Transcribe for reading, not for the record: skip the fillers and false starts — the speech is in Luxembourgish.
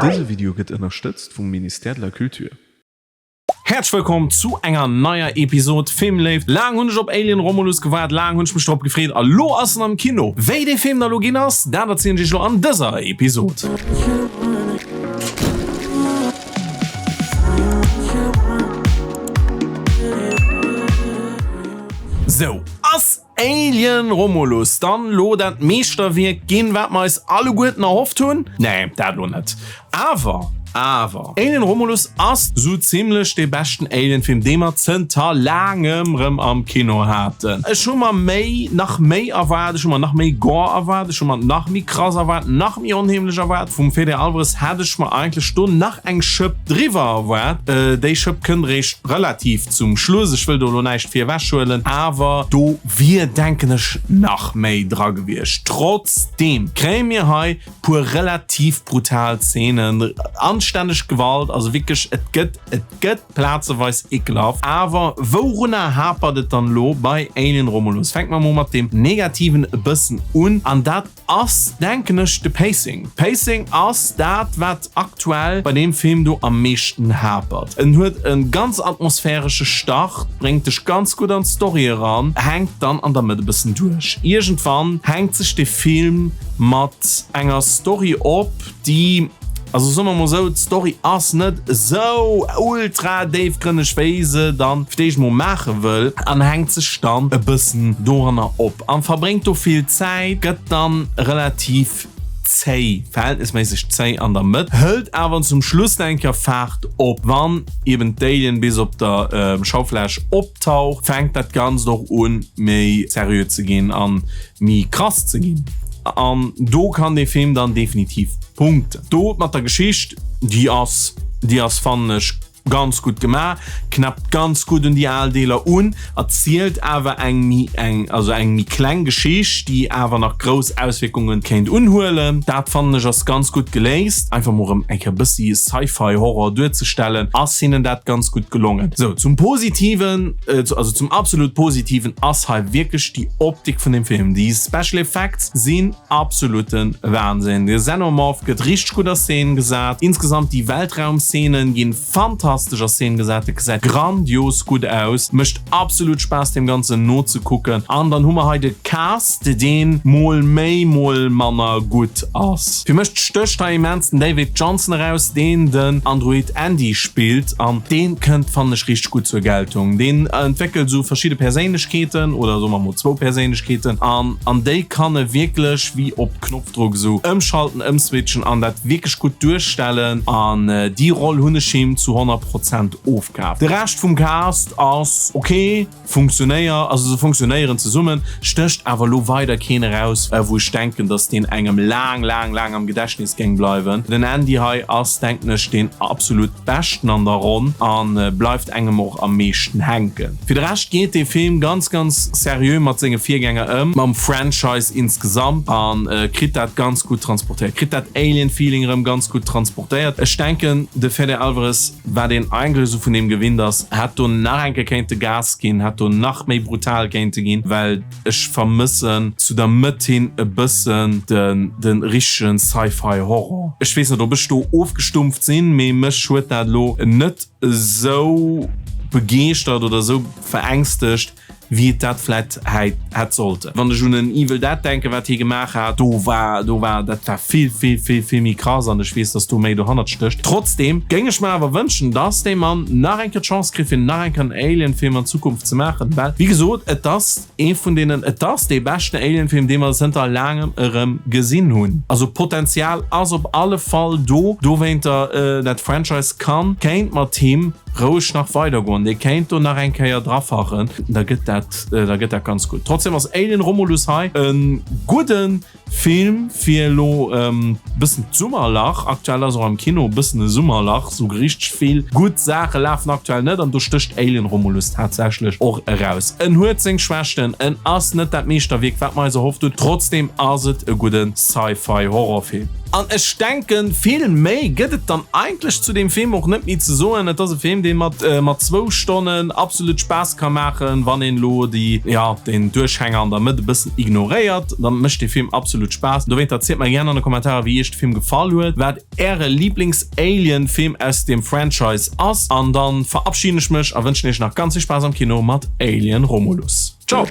Dëse Video gëtt ënnerstëtzt vum Ministère de la Culture. Häerzlech wëllkomm zu enger neier Episod Filmléift. Laang hunn ech op Alien Romulus gewaart, laang hunn ech mech drop gefreet a lo ass en am Kino. Wéi dee Film da lo ginn ass, dat erzielen ech iech lo an dëser Episod. Sou, ass Alien Romulus dann lo dat Meeschterwierk ginn, wat mer eis alleguerten erhofft hunn? Nee, dat lo net. Awer, awer, Alien Romulus ass sou zimlech dee beschten Alien-Film, dee mer zënter laangem rëm am Kino haten. Ech hu mer méi, nach méi erwaart, ech hu mer nach méi Gore erwaart, ech hu mer nach méi krass erwaart, nach méi onheemlech erwaart. Vum Fede Alvarez hat ech mer eigentlech do nach eng Schëpp driwwer erwaart. Déi Schëpp kënnt eréischt relativ zum Schluss. Ech wëll do elo näischt virewech huelen, awer do wier, denken ech, nach méi dra gewiescht. Trotzdeem kréie mir hei puer relativ brutal Zeenen, anstänneg Gewalt, also wierklech, et gëtt, et gëtt plazeweis ekelhaft. Awer wourunner hapert et dann elo bei Alien Romulus? Fänke mer mol mat deem Negativen e bëssen un, an dat ass, denken ech, de Pacing. Pacing ass dat, wat aktuell bei deem Film do am meeschten hapert. En huet e ganz atmosphäresche Start, bréngt dech ganz gutt an d'Story eran, hänkt dann an der Mëtt e bëssen duerch. Iergendwann hänkt sech de Film mat enger Story op, déi, also soe mer mol esou, d'Story ass net esou ultra déifgrënneg, wéi se dann fir d'éischt mol maache wëll, an hänkt sech dann e bëssen doranner op an verbréngt do vill Zäit, gëtt dann relativ zéi, verhältnisméisseg zéi an der Mëtt, hëlt awer zum Schluss nach eng Kéier Faart op, wann eben d'Alien bis op der Schaufläch optaucht, fänkt dat Ganzt och un méi seriö ze ginn an méi krass ze ginn an do kann dee Film dann definitiv punkten. Do mat der Geschicht, déi ass, déi ass fannen ech ganz gutt gemaach, knäppt ganz gutt un déi al Deeler un, erzielt awer eng méi eng, also eng méi kleng Geschicht, déi awer nach grouss Auswierkungen kéint unhuelen. Dat fannen ech ass ganz gutt geléist. Einfach mol erëm eng Kéier e bëssi Sci-Fi Horror duerzestellen, ass hinnen dat ganz gutt gelongen. Sou, zum Positiven, also zum absolut Positiven ass hei wierklech déi Optik vun dem Film. Déi Special Effects sinn absoluten Wahnsinn. De Xenomorph gëtt richteg gutt a Szene gesat. Insgesamt déi Weltraumszenen ginn fantastesch a Szene gesat. Et gesäit grandios gutt aus. Mécht absolut Spaass deem Ganzen nozekucken. An dann hu mer hei de Cast, deen mol méi mol manner gutt ass. Fir mech stécht hei immens den David Johnson eraus, deen den Android Andy spillt an deen kënnt fannen ech richteg gutt zur Geltung. Deen entwéckelt esou verschidde Perséinlechkeeten oder soe mer mol zwou Perséinlechkeeten an an déi kann e wierklech wéi op Knopfdrock esou ëmschalten, ëmswitchen an dat wierklech gutt duerstellen an déi Roll hunn ech him zu 100 Prozent ofkaf. De Rescht vum Cast ass ok. Funktionéier, also se funktionéieren zesummen, stécht awer elo weider keen eraus, wou ech denken, dass deen engem laang, laang, laang am Gedächtnis géing bleiwen. Den Andy hei ass, denken ech, deen absolut beschten an der Ronn a bleift engem och am meeschten hänken. Fir de Rescht geet dee Film ganz, ganz seriö mat senge Virgänger ëm, mam Franchise insgesamt a kritt dat ganz gutt transportéiert, kritt dat Alien-Feeling erëm ganz gutt transportéiert. Ech denken, de Fede Alvarez Wat een eigentlech esou vun deem gewinnt ass, hätt do nach eng Kéier kéinte Gas ginn, hätt do nach méi brutal kéinte ginn, well ech vermëssen zu der Mëtt hin e bëssen den de richtegen Sci-Fi Horror. Ech weess net ob ech do ofgestumpft sinn, mee mech huet dat elo net esou begeeschtert oder esou verängstegt, wéi et dat vläit hätt sollten. Wann ech un en Evil Dead denken, wat hie gemaach hat, do war, do war, dat war vill, vill, vill, vill méi krass an ech weess, dass do méi dohannert stécht. Trotzdeem géing ech mer awer wënschen, dass dee Mann nach eng Kéier d'Chance kritt, fir nach eng Kéier en Alien-Film an Zukunft ze maachen, well, wéi gesot, et ass ee vun deenen, et ass dee beschten Alien-Film, dee mer zënter laangem erëm gesinn hunn. Also Potenzial ass op alle Fall do, dowéinter, dat Franchise kann, kéint mat him roueg nach weider goen, dir kéint do nach eng Kéier drafachen, da gëtt dat, da gëtt dat ganz gutt. Trotzdem ass Alien Romulus hei e gudde Film fir elo e bëssen d'Summerlach. Aktuell ass och am Kino e bëssen e Summerlach, sou richteg vill gutt Saache lafen aktuell net an do stécht Alien Romulus tatsächlech och eraus. En huet seng Schwächten, en ass net dat Meeschterwierk wat mer eis erhofft hunn, trotzdem ass et e gudde Sci-Fi-Horrorfilm. An ech denken, vill méi gëtt et dann eigentlech zu deem Film och net méi ze soen. Et ass e Film, deen. dee mat mat zwou Stonnen absolut Spaass ka maachen, wann een elo déi, jo, den Duerchhänger an der Mëtt e bëssen ignoréiert, da mécht dee Film absolut Spaass. Dowéinter zielt mer gären an de Kommentarer, wéi iech de Film gefall huet, wat äre Lieblings-Alien-Film aus deem Franchise ass an dann verabschiden ech mech a wënschen iech nach ganz vill Spaass am Kino mat Alien Romulus. Ciao!